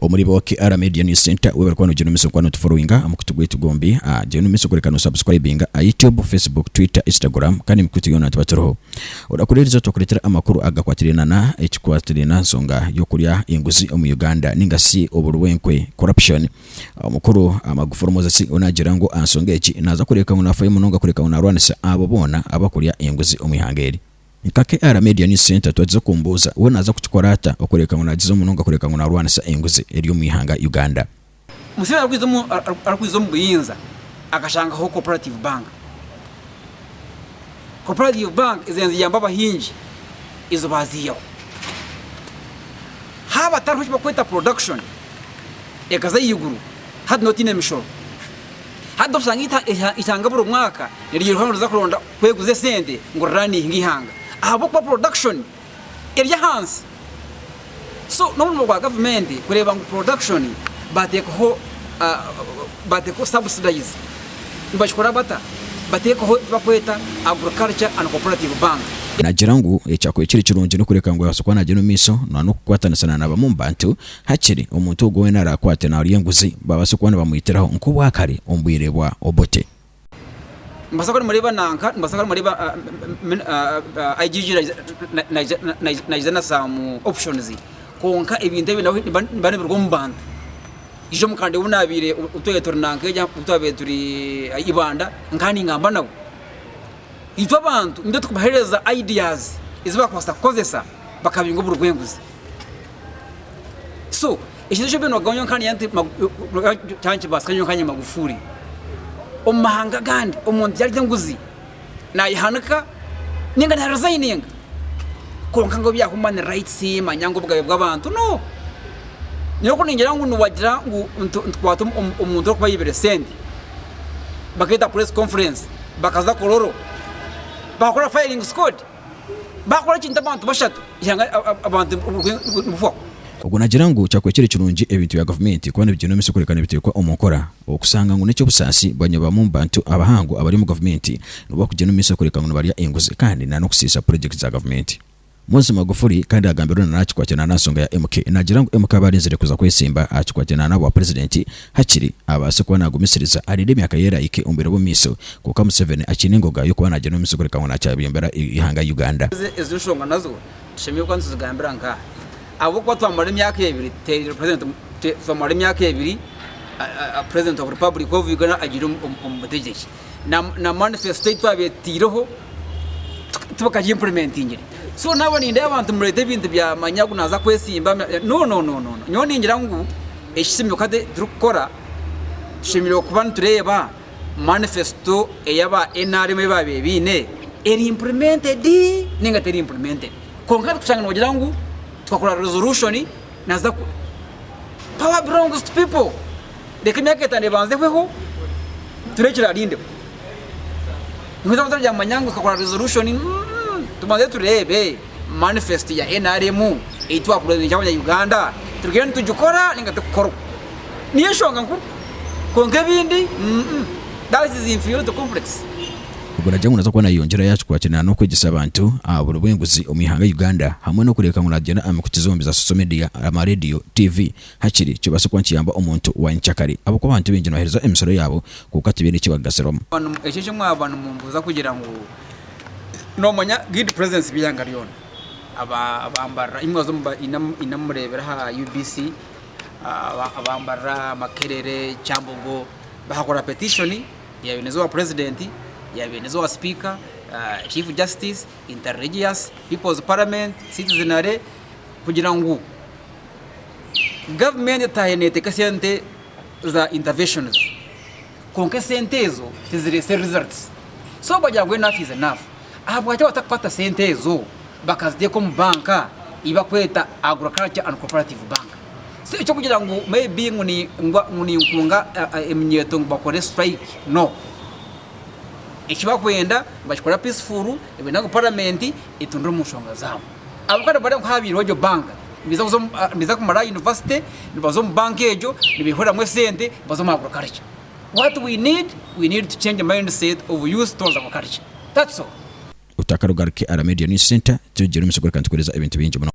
Omuri bo KR Media News Centre webare kuba nogyenda omumaisho kuba notuforowinga aha mukutu gwaitu gwombi. Gyenda omumaisho kureka no subscribinga aha YouTube, Facebook, Twitter, Instagram kandi emikutu yoona nituba turiho. Orakureeriza twakureetera amakuru agakwatiraine na ekikwatiraine aha nsonga y'okurya enguzi omu Uganda ninga shi oburi bw'enkwe, corruption. Omukuru Magufuli Moses we naagira ngu aha nsonga egi naaza kureebeka ngu naafayo munonga kureebeka ngu naarwanisa abo boona abakurya enguzi omu ihanga eri. Nka KR Media News Centre twagiza kumubuuza we naaza kukikora ata okureebeka ngu naagiza munonga kureebeka ngu naarwanisa enguzi eri omu ihanga Uganda. Museveni arikwiza omu buyinza akashangaho Cooperative Bank. Cooperative Bank ezabaire niziyamba abahingi ezo baaziihaho. Haaba hatariho eki barikweta production ekaza ahaiguru hati nooba otaine mishoro. Hati oshanga eihanga buri mwaka niryiruka ngu niriza kuronda kweguza esente ngu riraninge eihanga ahabw'okuba production eri ahansi. So n'omurimo gwa gavumenti kureeba ngu production baateekaho baateekaho subsidize. Nibakikora bata? Bateekaho eki barikweta Agriculture and Cooperative Bank. Naagira ngu ekyakubaire kiri kirungi n'okureka ngu abaase kuba naagyenda omu maisho n'okukwatanisa na bamwe omu bantu Hakiri omuntu ogwo weena araakwate naarya enguzi, babaase kuba nibamwitiraho nk'obwakare omu bwire bwa Obote. Nimubaasa kuba nimureeba nanka, nimubaasa kuba nimureeba IGG naija na some options kwonka ebintu ebi nabyo nibiba nibiruga omu bantu. Ijo omukande obu naabaire obu twabaire turi nanka obu twabaire turi Ibanda nkaba ningamba nabo. Itwe abantu nitwe turikubaheereza ideas ezi barikubaasa kukozesa bakabinga oburi bw'enguzi. So ekintu eki nyowe nyowe nka kyaba nikibaasika nyowe nka Magufuli, omu mahanga agandi omuntu yarya enguzi nayehanika ninga na rizayininga kwonka ngu ebya human rights manya ngu obugabe bw'abantu no. Nyowe ku ningira ngu niwagira ngu nitukwata omuntu orikuba ayibire sente bakeeta press conference bakaza Kololo bakakora firing squad. Baakora ekintu abantu bashatu, eihanga abantu nibuhwaho. Ogwo naagira ngu kyakubaire kiri kirungi ebintu bya gavumenti kuba nibigyenda omu maisho kureka nibiteekwa omu nkora okusanga ngu n'eky'obusaasi bwanyima bamwe omu bantu abahangu abari omu gavumenti nibo barikugyenda omu maisho kureka ngu nibarya enguzi kandi n'okusiisa purojekiti za gavumenti. Moses Magufuli kandi agambirwe na n'akikwatiraine na nsonga ya MK. Naagira ngu MK aba arinzire kuza kwesimba aha kikwatiraine na bwa purezidenti hakiri abaase kuba naagumisiriza arinde emyaka ye erahike omu biro by'omu maisho kwonka Museveni akiine engoga y'okuba naagyenda omu maisho kureka ngu naakyabembera eihanga Uganda. Ezo nshonga nazo tushemereire kuba nituzigambira nkaha ahabw'okuba twamara emyaka ebiri tuteire president twamara emyaka ebiri president of republic of Uganda agiire omu butegyeki na manifesto ei twabaire tutaireho tibakagi implementingire so naaba nindeeba abantu nimureeta ebintu bya manya ogu naaza kwesimba no no no no nyowe ningira ngu ekishemereire kuba turikukora tushemereire kuba nitureeba manifesto ei aba NRM ei baabaire baine eri implemented ninga teri implemented kwonka kushanga noogira ngu tukakora resolution naaza power belongs to people Reka emyaka etaano ebanze ehweho turebe ekirarindeho. Nimwija kuza byamanya ngu tukakora resolution tubanze tureebe manifest ya NRM ei twakureebire nk'abanya Uganda turiyo nitugikora ninga tikukorwa. Niyo enshonga nkuru. Kwonka ebindi that is inferiority complex. Ogwo naagira ngu naaza kuba naayeyongyera yaakikwatiraine n'okwegyesa abantu aha buri bw'enguzi omu ihanga Uganda hamwe n'okureebeka ngu naagyenda aha mikutu zombi za social media, amareediyo, TV Hakiri kibaase kuba nikiyamba omuntu wa nyekyakare ahabw'okuba abantu baingi nibaheereza emisoro yaabo kwonka tibaine eki bakugasirwamu. Eki eki mwaba nimumbuuza kugira ngu nomanya guild presence by'eihanga ryona abambarira imwe inamureebera aha UBC abambarira Makerere, Kyambogo bakakora petition yabaire neeza owa president yabaire neeza owa speaker, chief justice, inter religious, people's parliament, citizenary kugira ngu Gavumenti etaahe neeteeka esente za interventions kwonka esente ezo tizireetsire results. So bagira ngu enough is enough. Ahabwaki batakukwata sente ezo bakaziteeka omu banka ei barikweta Agriculture and Cooperative Bank? Si eky'okugira ngu maybe ngu ninkunga eminyeeto ngu bakore strike, no. Eki barikwenda nibakikora peaceful, nibenda ngu paramenti etundure omu nshonga zaabo. Ahabw'okuba nibareeba ngu haabaireho egyo banka, nibaija kumara aha yunivasite, nibaza omu banka egyo, nibaihuramu esente, nibaza omu agriculture. What we need, we need to change mindset of youth towards agriculture. That's all. Otakarugaruke Aramedia News Centre, turigyera omu maisho kureka nitukuheereza ebintu bingi muno.